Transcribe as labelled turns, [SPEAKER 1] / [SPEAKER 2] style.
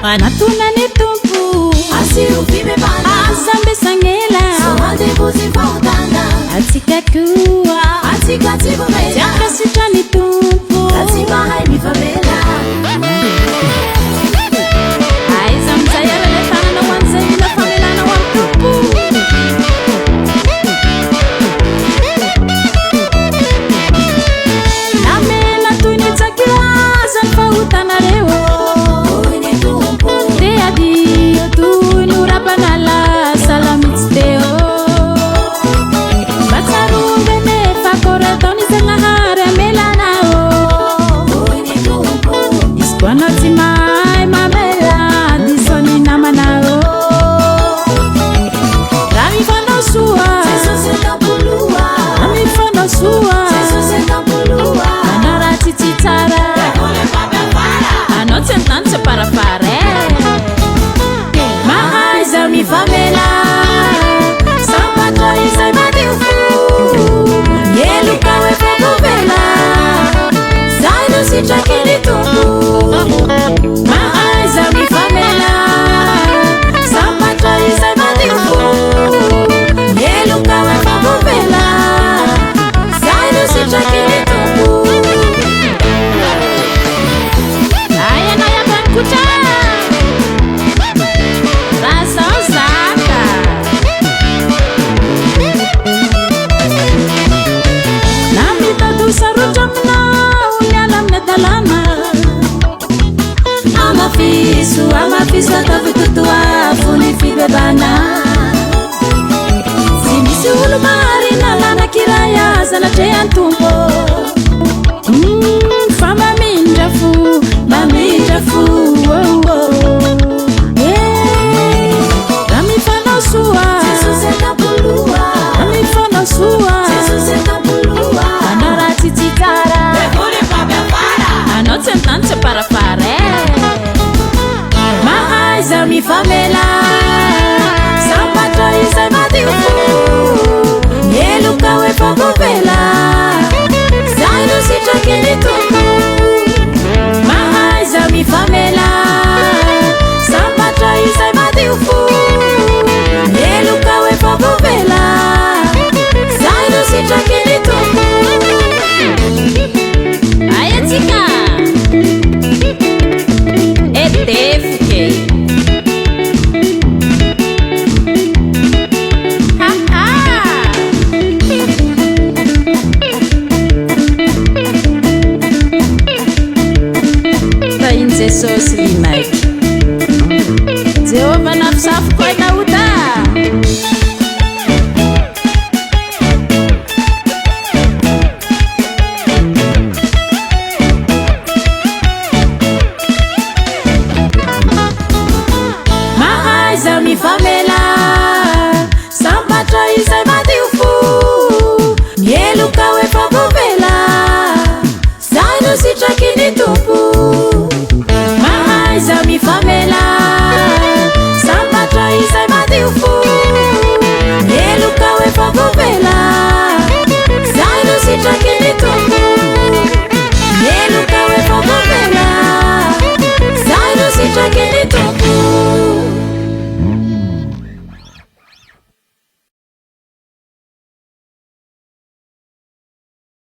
[SPEAKER 1] Manatona ny Tompo.
[SPEAKER 2] Asio fibebana.
[SPEAKER 1] Aza ambesagnela.
[SPEAKER 2] Sao andevozy fahotana.
[SPEAKER 1] Atsika koa.
[SPEAKER 2] Atsika tsy
[SPEAKER 1] Tsy
[SPEAKER 2] voavela.
[SPEAKER 1] ankasitra ny Tompo.
[SPEAKER 2] Ka tsy mahay mifamela.
[SPEAKER 1] Aiza amin'izay ary ilay tanana ho an'izay mila famelana ho an'ny Tompo. Namela toy ny tsakilaza ny fahotanareo.
[SPEAKER 2] Hoy ny Tompo.
[SPEAKER 1] Dia adio toy ny oram-panala sahala mihitsy teo. Mba tsarovy anefa akory ataon'i Zagnahary hamelanao.
[SPEAKER 2] Hoy ny Tompo.
[SPEAKER 1] Izy koa anao tsy mahay mamela diso ny namanao. Raha mifanao soa,
[SPEAKER 2] Jesosy etampoloha.
[SPEAKER 1] raha mifanao soa,
[SPEAKER 2] Jesosy etampoloha.
[SPEAKER 1] manao ratsy tsy tsara, anao tsy an-tany tsy am-parafara e. Mahaiza mifamela, sambatra izay madio fo, ny heloka ho efa voavela, zay no sitraky ny Tompo. Mahaiza mifamela, sambatra izay madio fo, ny heloka ho efa voavela, zay no sitraky ny Tompo. Ay, anay ampanikotra. Raha zao zaka. Na mitady ho sarotra aminao miala amin'ny adalàna. Amafiso, amafiso ataovy totoafo ny fibebana. Tsy misy olo marina lanakiray aza natrehan'ny Tompo. Fa mamindra fo, mamindra fo.